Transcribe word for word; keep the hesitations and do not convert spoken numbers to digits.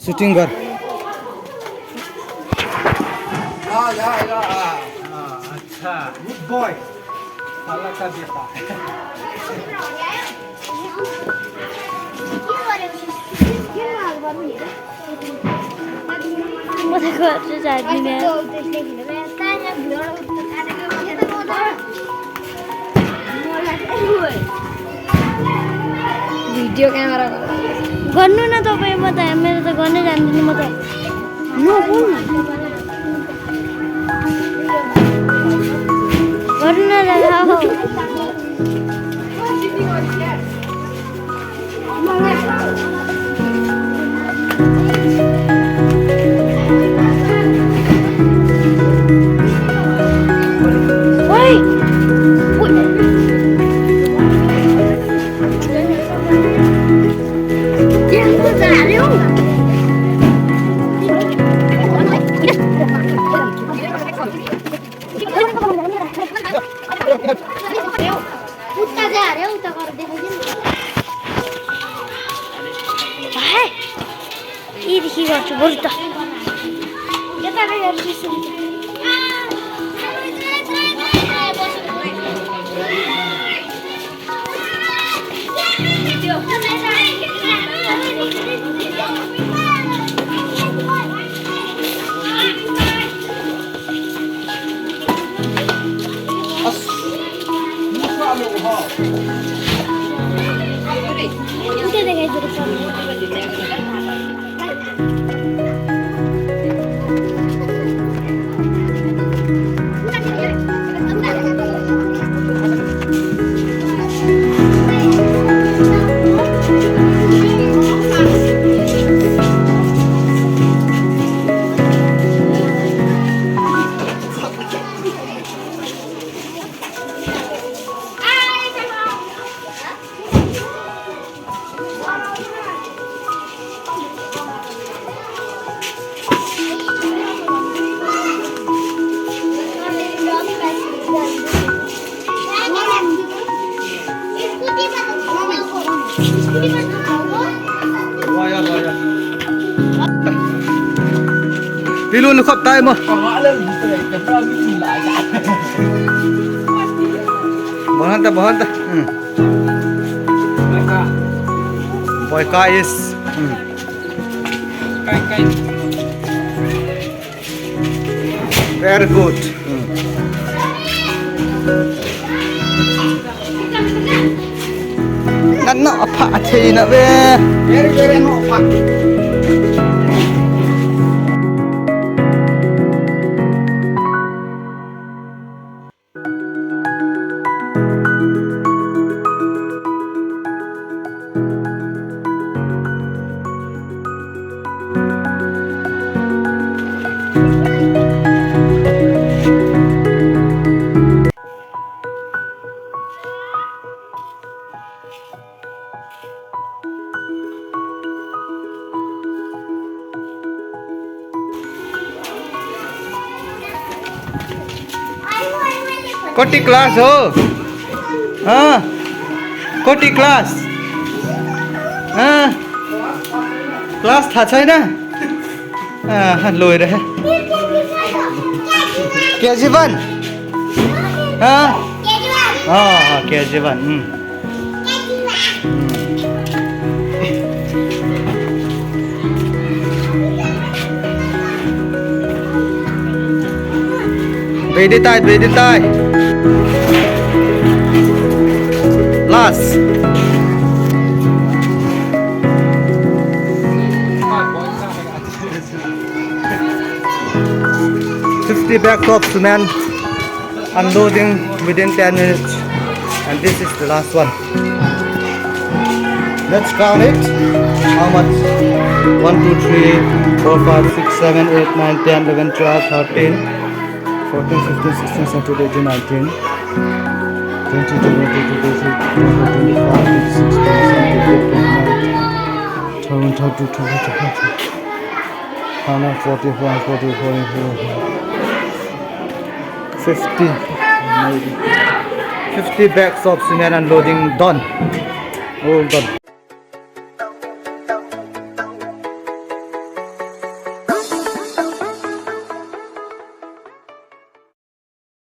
Shooting कर। या, या, या, आ, आ, अच्छा, good boy। साला का बेटा। Mata ko sa sa din eh. Video camera ko. Gonu na to pe mata, mere to gonu jan din mata. No, gonu. Gonu na la ho. Vai! Ih, देखिए, बहुत जबरदस्त। Pilu nu khop tai mo. Bohan ta, bohan ta. Hmm. Boy ka is. Hmm. Very good. Hmm. Ngan no apa athei na ve. Very, very no apa. Koti class ho? Ha? Koti class? Ha? Class tha chai na? Ah, loi re. K G one? Ha? Ah, K G one. Hmm. Bedi tai, bedi tai. Last. Fifty bags of cement unloading within ten minutes, and this is the last one. Let's count it. How much? One, two, three, four, five, six, seven, eight, nine, ten, eleven, twelve, thirteen, fourteen, fifteen, sixteen, seventeen, eighteen, nineteen, twenty, twenty-one, twenty-two, twenty-three, twenty-four, twenty-five, twenty-six, twenty-seven, twenty-eight, twenty-nine, thirty-one, thirty-two, thirty-three, thirty-four, forty-four, forty-four, fifty, fifty bags of cement unloading done. All done.